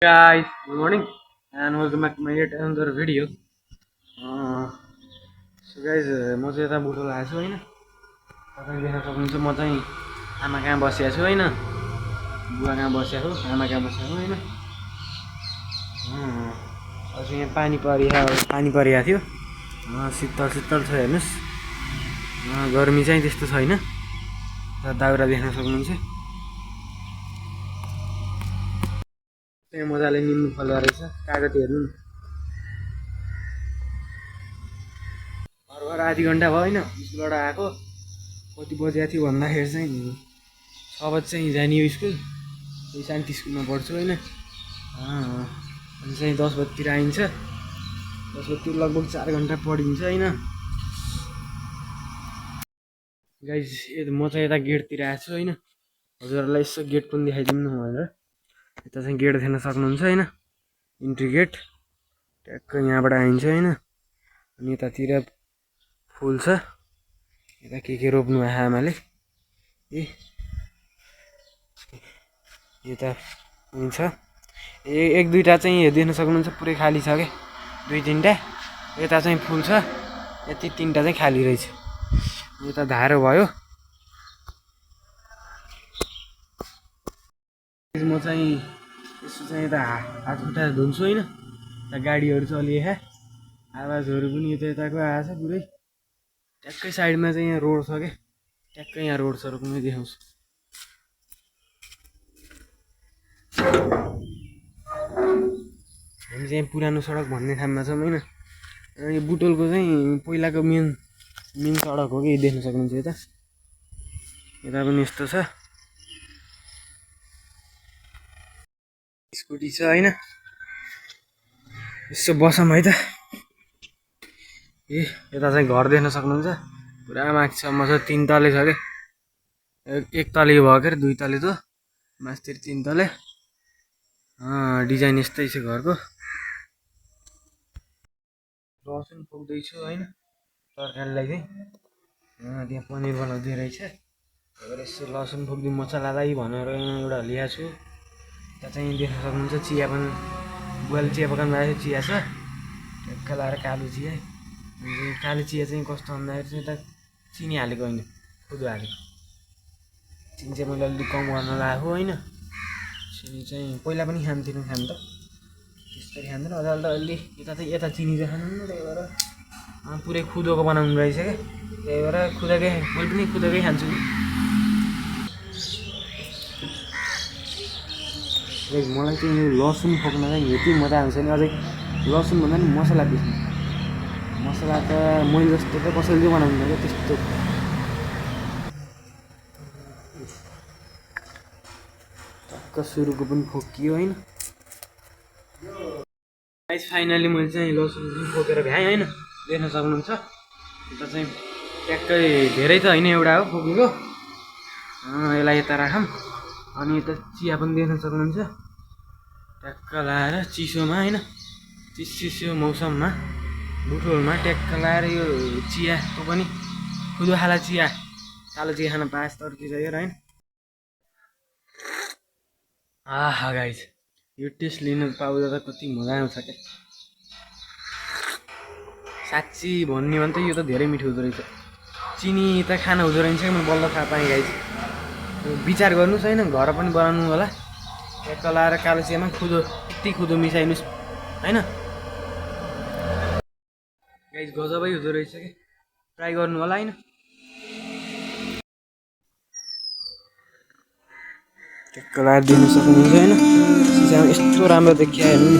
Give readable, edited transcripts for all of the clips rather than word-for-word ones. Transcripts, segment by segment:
Guys, good morning and welcome back to my yet another video. So guys, म चाहिँ यता बुटोल आएको छु होइन। तपाईँले देख्न सक्नुहुन्छ म चाहिँ आमा कहाँ बसिएको छु होइन। बुवा कहाँ बसिएको आमा कहाँ बसिएको होइन। अझै यहाँ पानी परिरहेको थियो। शीतल शीतल छ हेर्नुहोस्। गर्मी चाहिँ त्यस्तो छैन। दाउरा देख्न सक्नुहुन्छ। त्यहाँ मजाले निम्बु फलेको रहेछ। कागती हेर्नु न। भर्खर आधी घन्टा भयो होइन स्कुलबाट आएको। कति बजेको थियो भन्दाखेरि चाहिँ 6 बजी चाहिँ जाने हो स्कुल। त्यही शान्ति स्कुलमा पढ्छु होइन। अनि चाहिँ 10 बजीतिर आइन्छ। 10 बजीतिर लगभग 4 घन्टा पढिन्छ होइन। गाइज म चाहिँ यता गेटतिर आएको छु होइन। हजुरहरूलाई यसो गेट पनि देखाइदिउँ न भनेर। यता चाहिँ गेट देख्न सक्नुहुन्छ होइन। इन्ट्री गेट ट्याक्क यहाँबाट आइन्छ होइन। अनि यतातिर फुल छ। यता के रोप्नु आयो आमाले। यता हुन्छ एक दुईवटा चाहिँ देख्न सक्नुहुन्छ पुरै खाली छ क्या। 2-3टा यता चाहिँ फुल छ। यति 3टा चाहिँ खाली रहेछ। यता धारो भयो। म चाहिँ यसो चाहिँ यता हात खुट्टा धुन्छु होइन। यता गाडीहरू चलिए आवाजहरू पनि यताको आएछ पुरै। ट्याक्कै साइडमा चाहिँ यहाँ रोड छ क्या। ट्याक्कै यहाँ रोड छ रुक्नु देखाउँछु। हामी चाहिँ पुरानो सडक भन्ने ठाउँमा छौँ होइन। यो बुटोलको चाहिँ पहिलाको मेन सडक हो कि देख्न सक्नुहुन्छ यता। यता पनि यस्तो छ। स्कुटी छ होइन। यसो बसौँ है त। यता चाहिँ घर देख्न सक्नुहुन्छ। पुरा माथिसम्म छ। 3 तले छ क्या। 1 तले भयो के 2 तले त मास्तिर 3 तले। डिजाइन यस्तै छ घरको। लसुन पुग्दैछु होइन तरकारीलाई चाहिँ। त्यहाँ पनिर बनाउँदै रहेछ। यसो लसुन पुग्दिउँ मसलालाई भनेर एउटा ल्याएको छु। त्यहाँ चाहिँ देख्न सक्नुहुन्छ चिया पनि बुवाले चिया पकाउनु भएको चिया छ। ट्याक्क लाएर कालो चिया। कालो चिया चाहिँ कस्तो भन्दाखेरि चाहिँ यता चिनी हालेको होइन खुदो हालेको। चिनी चाहिँ मैले अलिक कम गर्न लगाएको होइन। चिनी चाहिँ पहिला पनि खान्थेन खानु त त्यसरी खाँदैन। अलि यता चिनी चाहिँ खानु त्यही भएर पुरै खुदोको बनाउनु रहेछ क्या। त्यही भएर खुदाकै मैले पनि खुदाकै खान्छु। मलाई चाहिँ यो लसुन खोक्न चाहिँ यति मजा आउँछ नि। अझै लसुन भन्दा नि मसला पिस्नु। मसला त मैले जस्तो त कसैले बनाउँदैन क्या त्यस्तो। टक्क सुरुको पनि खोकियो होइन। फाइनली मैले चाहिँ लसुन खोकेर भ्याएँ होइन। देख्न सक्नुहुन्छ यता चाहिँ ट्याक्कै धेरै त होइन एउटा हो खोकेको। यसलाई यता राखौँ। अनि यता चिया पनि देख्न सक्नुहुन्छ। ट्याक्क लाएर चिसोमा होइन चिसो मौसममा बुटोलमा ट्याक्क लाएर यो चिया त्यो पनि खुदो खाला चिया कालो चिया खान पाएछ तर के चाहियो र होइन। गाइज यो टेस्ट लिनु पाउँदा त कति मजा आउँछ क्या। साँच्ची भन्ने भने त यो त धेरै मिठो हुँदो रहेछ। चिनी त खाना हुँदो रहेछ कि मैले बल्ल थाहा पाएँ गाइज। विचार गर्नुहोस् होइन घर पनि बनाउनु होला। ट्याक्क लाएर कालो चियामा खुदो यति खुदो मिसाइनुहोस् होइन। गाइज गजबै हुँदो रहेछ कि ट्राई गर्नु होला होइन। ट्याक्क लाएर दिनु सक्नुहुन्छ होइन। सिसामा यस्तो राम्रो देखिया हेर्नु नि।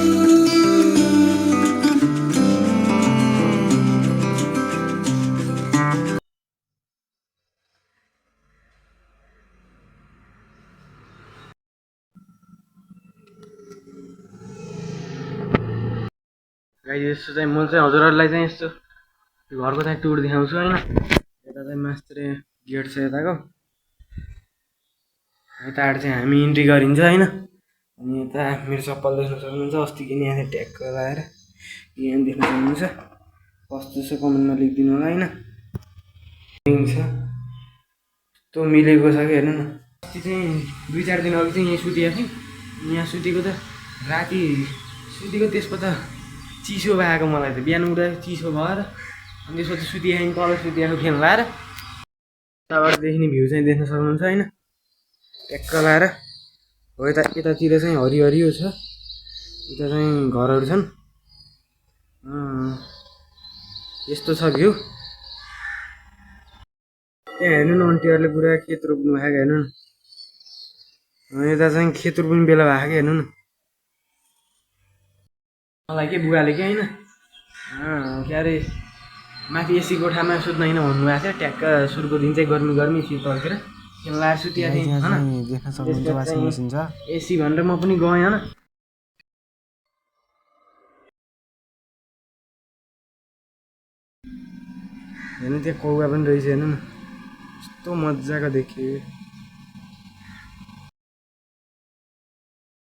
गाइज यस्तो चाहिँ म चाहिँ हजुरहरूलाई चाहिँ यस्तो घरको चाहिँ टुर देखाउँछु होइन। यता चाहिँ मास्तिर गेट छ यताको। यताबाट चाहिँ हामी इन्ट्री गरिन्छ होइन। अनि यता मेरो चप्पल देख्न सक्नुहुन्छ। अस्ति किने यहाँ ट्याक्क लगाएर यहाँ देख्न सक्नुहुन्छ। कस्तो छ कमेन्टमा लेखिदिनु होला होइन। छ त्यो मिलेको छ कि हेर्नु न। अस्ति चाहिँ 2-4 दिन अघि चाहिँ यहाँ सुतेको थिएँ। यहाँ सुतेको त राति सुतेको त्यसको त चिसो भएको मलाई त बिहान उठ्दा चिसो भएर अनि त्यसपछि सुतिआएँ तल सुतिआएको फ्यान लाएर यताबाट देखिने भ्यू चाहिँ देख्न सक्नुहुन्छ होइन ट्याक्क लाएर हो यतातिर चाहिँ हरियो छ यता चाहिँ घरहरू छन् यस्तो छ भ्यू त्यहाँ हेर्नु न आन्टीहरूले पुरा खेत रोप्नु भएको हेर्नु न यता चाहिँ खेत रोप्ने बेला भएको क्या हेर्नु न मलाई के बुवाले के होइन के अरे माथि एसी कोठामा सुत्न होइन भन्नुभएको थियो ट्याक्क सुरुको दिन चाहिँ गर्मी गर्मी शीतलतिर किन लाएर सुतिएको थिएँ होइन एसी भनेर म पनि गएँ होइन हेर्नु त्यहाँ कौवा पनि रहेछ हेर्नु न कस्तो मजाको देखियो